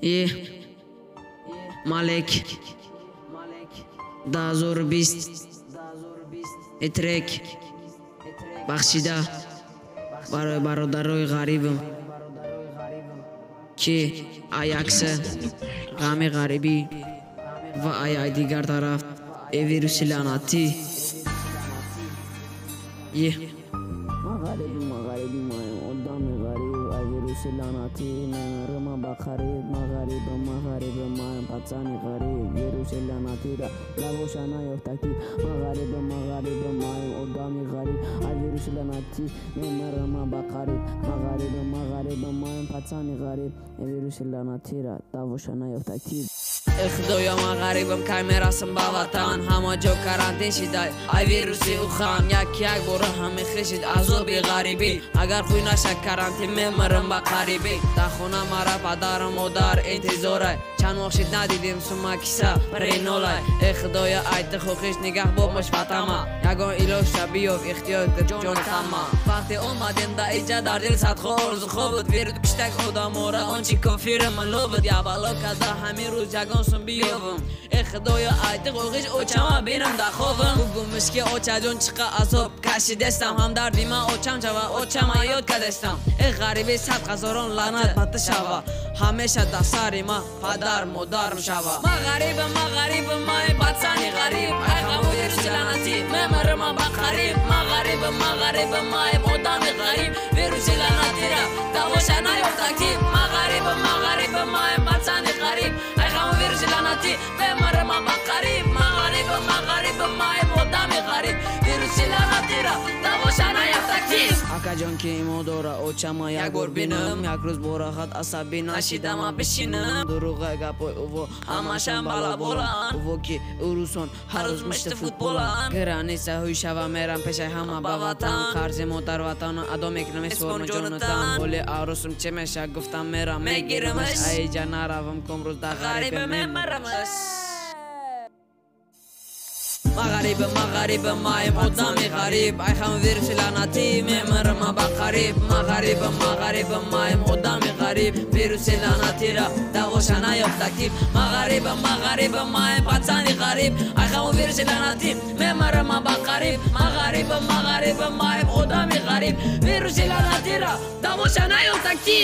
И Малек 2020 и трек бахшида барои бародарои ғарибам, ки аякса ғами ғарибӣ ва аяй дигар тараф э вируси лаънатӣ. Ма ғарибим, маем одами ғариб, ай вируси лаънатӣ мемирама ба қариб. Ма ғарибам, ма ғарибам, маем пацани ғариб, вируси лаънатира давоша наёфтакӣ. Ма ғарибам, ма ғарибам, маем одами ғариб, ай вируси лаънатӣ мемирама ба қариб. Ма ғарибам, ма ғарибам, маем пацани ғариб, вируси лаънатира давоша наёфтакӣ. Э худоё, ман ғарибам, кай мерасам ба ватан? Ҳама ҷо карантин шидай, ай вируси ухан. Як як бора ҳаме хешид азоби ғарибӣ. Агар хуй наша карантин, мемирам ба қарибӣ. Дар хона мара падару модар интизорай, чанд моҳ шид надидим, сума киса паренолай. Э худоё, ай ту хохиш нигаҳ бомаш ватама, ягон илоҷша биёб, ихтиёр ҷони ҳама. Вақте омадем да иҷа, дар дил садҳо орзухо буд, вирус киштак одамора, он чи кофира мало буд. Я бало када ҳамин рӯз ягон сум биёбам. Э худоё, ай ту хохиш очама бинам дар хобам. Бугумиш ки очаҷон чӣ қа азоб кашидестам, ҳамдарди ман очам шава, очама ёд кардестам. Э ғариби, сад ҳазорон лаънат ба ту шава, ҳамеша дар сари ма падар модарам шава. Ма ғарибам, ма ғарибам, май пацани ғариб, ай ғаму вируси лаънатӣ мемирама ба қариб. Ма ғарибам, ма ғарибам, маем одами ғариб, вируси лаънатира давоша наёфтакӣ. Ма ғарибам, ма ғарибам, маем пацани ғариб, ай ғаму вируси лаънатӣ мемирама ба қариб. Ма ғарибам, ма ғарибам, маем одами ғариб, вируси лаънатира давоша наёфтакӣ. Акаҷон, ки имо дора очама як бор бинам, як рӯз борахат асабӣ нашидама бишинам. Дурӯға гапои уво ҳамашам балаболан, уво ки урусон ҳар рӯз мишти футболан. Граница ҳуй шава, мерам пешаи ҳама ба ватан, қарзи модар ватану адо мекунам эсворма ҷонутан. Ҳоли арӯсум чӣ меша, гуфтам мерам мегирамаш, аиҷа наравам, комрӯз дар ғарибе мемирамаш. Ма ғарибам, ма ғарибам, маем одами ғариб, ай хам вируси лаънатӣ мемирама ба қариб. Ма ғарибам, ма ғарибам, маем одами ғариб, вируси лаънатира давоша наёфтакӣ. Ма ғарибам, ма ғарибам, маем пацани ғариб, ай хам вируси лаънатӣ мемирама ба қариб. Ма ғарибам, ма ғарибам, маем одами ғариб, вируси лаънатира давоша наёфтакӣ.